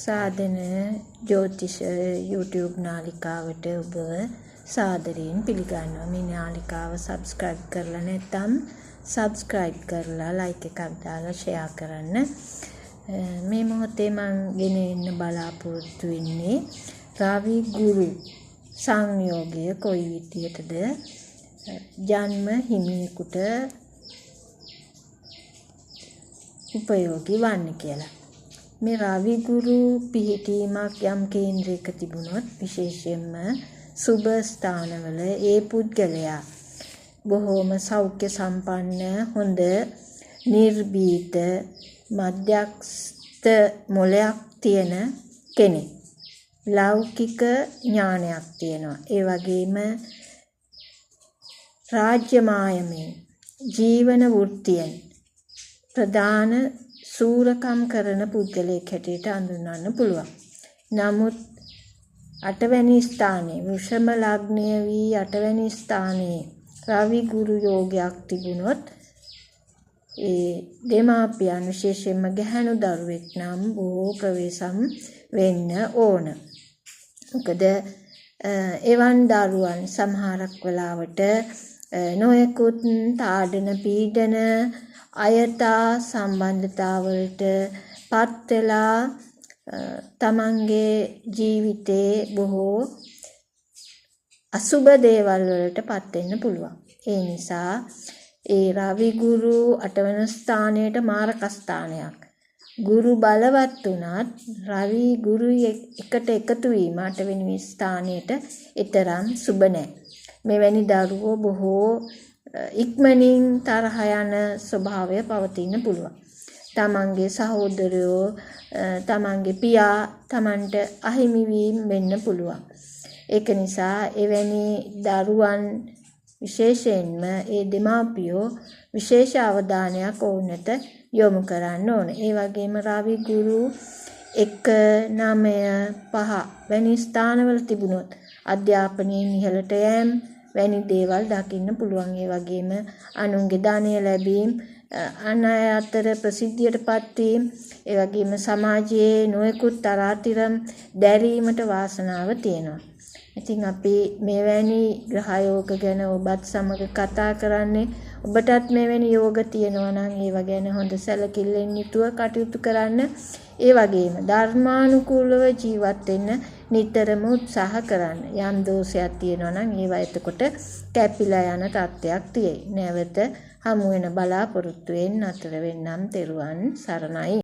සාධන ජ්‍යොතිෂ YouTube නාලිකාවට ඔබව සාදරයෙන් පිළිගන්නවා. මේ නාලිකාව සබ්ස්ක්‍රයිබ් කරලා නැත්නම් සබ්ස්ක්‍රයිබ් කරලා ලයික් එකක් දාලා ෂෙයා කරන්න. මේ මොහොතේ මං ගෙන එන්න බලාපොරොත්තු වෙන්නේ රවි ගුරු සංයෝගය කොයි විදියටද ජන්ම හිමියෙකුට උපයෝගී වන්නේ කියලා. මේ රවි ගුරු පිහිටීමක් යම් කේන්ද්‍රයක තිබුණොත් විශේෂයෙන්ම සුබ ස්ථානවල ඒ පුද්ගලයා බොහෝම සෞඛ්‍ය සම්පන්න, හොඳ, නිර්භීත, මධ්‍යස්ථ මොලයක් තියෙන කෙනෙක්. ලෞකික ඥානයක් තියෙනවා. ඒ වගේම රාජ්‍ය මායමෙන්, ජීවන වෘත්තියෙන් ප්‍රධාන සූරකම් කරන පුද්ගලයෙක් හැටියට අඳුන්වන්න පුළුවන්. නමුත් අටවැනි ස්ථානයේ වෘෂභ ලග්නය වී අටවැනි ස්ථානයේ රවි ගුරු යෝගයක් තිබුණොත් ඒ දෙමාපියන් විශේෂයෙන්ම ගැහැණු දරුවෙක් නම් බොහෝ ප්‍රවේශම් වෙන්න ඕන. මොකද එවන් දරුවන් සමහරක් වෙලාවට නොයෙකුත් තාඩන පීඩන අයථා සම්බන්ධතාවලට පත් වෙලා තමන්ගේ ජීවිතේ බොහෝ අසුබ දේවල් වලට පත් වෙන්න පුළුවන්. ඒ නිසා ඒ රවි ගුරු අටවන ස්ථානයට මාරක ස්ථානයක්. ගුරු බලවත් වුණත් රවි ගුරු එකට එකතු වීම අටවෙනි ස්ථානයට එතරම් සුබ නෑ. මෙවැනි දරුවෝ බොහෝ ඉක්මනින් තරහ යන ස්වභාවය පවතින්න පුළුවන්. තමන්ගේ සහෝදරයෝ, තමන්ගේ පියා තමන්ට අහිමි වීම වෙන්න පුළුවන්. ඒක නිසා එවැනි දරුවන් විශේෂයෙන්ම ඒ දෙමාපියෝ විශේෂ අවධානයක් ඔවුන් වෙත යොමු කරන්න ඕන. ඒ වගේම රවි ගුරු 1, 9, 5 වැනි ස්ථානවල තිබුණොත් අධ්‍යාපනයෙන් ඉහළට යෑම වැනි දේවල් දකින්න පුළුවන්. ඒ වගේම අනුන්ගේ ධනය ලැබීම, අන් අය අතර ප්‍රසිද්ධියට පත්වීම, ඒ වගේම සමාජයේ නොයෙකුත් තරාතිරම් දැරීමට වාසනාව තියෙනවා. ඉතින් අපි මෙවැනි ග්‍රහ යෝග ගැන ඔබත් සමග කතා කරන්නේ. ඔබටත් මෙවැනි යෝග තියෙනවා නම් ඒවා ගැන හොඳ සැලකිල්ලෙන් යුතුව කටයුතු කරන්න. ඒ වගේම ධර්මානුකූලව ජීවත් වෙන්න නිතරම උත්සාහ කරන්න. යම් දෝෂයක් තියෙනවා නම් ඒවා එතකොට කැපිලා යන තත්ත්වයක් තියෙයි. නැවත හමු වෙන බලාපොරොත්තුවෙන් නතර වෙන්නම්. තෙරුවන් සරණයි.